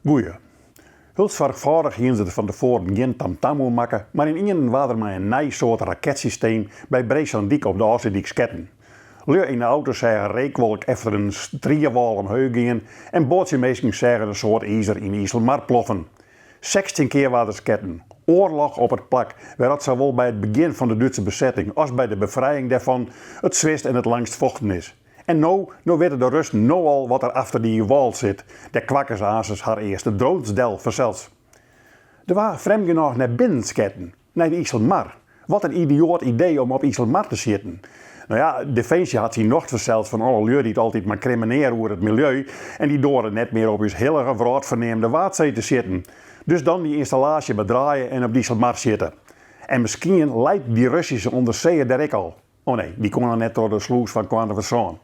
Goeie. Hiel soarchfâldich hiene se der fan tefoaren gjin tamtam oer makke, mar ynienen waard der mei in nij soart raketsysteem by Breesândyk op de Ofslútdyk sketten. Lju yn de auto seagen reekwolk efter in striewâl omheech gean en boatsjeminsken seagen in soad izer yn de Iselmar ploffen. 16 kear waard der sketten. Oarloch op it plak wêr't sawol by it begjin fan de Dútse besetting as by de befrijing dêrfan it swierst en it langst fochten is. En no, no witte de Russen no al wat der efter dy wâl sit. Dêr kwakke se aansens har earste drones del, fansels. Der waard frjemd genôch nei binnen sketten, nei de Iselmar. Wat in idioat idee om op Iselmar te sjitten. No ja, Definsje hat syn nocht fansels fan alle lju dy't altyd mar krimmenearje oer it miljeu en dy doare net mear op ús hillige wrâldferneamde Waadsee te sjitten. Dus dan dy ynstallaasje mar draaie en op de Iselmar sjitte. En miskien leit dy Russyske ûnderseeër dêr ek al. Oh nee, dy koe noch net troch de slûs fan Koarnwertersân.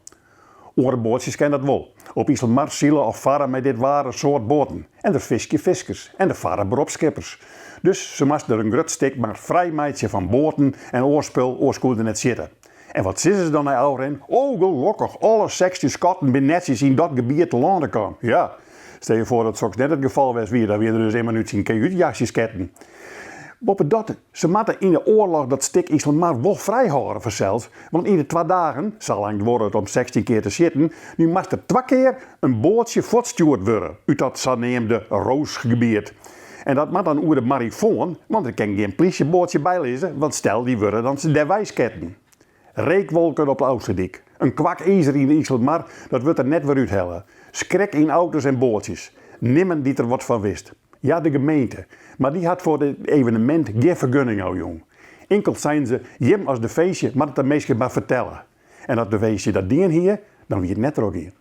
Oare boatsjes ken dat wol. Op Iselmar sile of farre mei dit waar in soad boaten. En der fiskje fiskers en der farre beropsskippers. Dus se moasten der in grut stik mar frij meitsje fan boaten en oar spul, oars koe der net sjitte. En wat sizze se dan nei ôfrin? Oh gelokkich, alle 16 skotten binne netsjes yn dat gebiet telâne kaam. Ja, stel je foar dat soks net it gefal west wie, dan wie der dus immen út syn kajútjasje sketten. Boppedat, se moatte yn de oarloch dat stik Iselmar wol frij hâlde fansels, want yn de twa dagen, sa lang duorre it om 16 kear te sjitten, nu moast der twa kear in boatsje fuortstjoerd wurde út dat saneamde roasgebiet. En dat moat dan oer de marifoan, want der kin gjin plysjeboatsje by lizze, want stel dy wurde dan dêrwei sketten. Reekwolken op de Ofslútdyk, in kwak izer yn de Iselmar, dat wurdt der net wer úthelle. Skrik yn auto's en boatsjes. Nimmen dy't der wat fan wist. Ja, de gemeente. Mar dy hat foar dit evenemint gjin fergunning ôfjûn. Inkeld seinen se, jim as definsje moatte it de minsken mar fertelle. En as definsje dat dien hie, dan wie it net trochgien.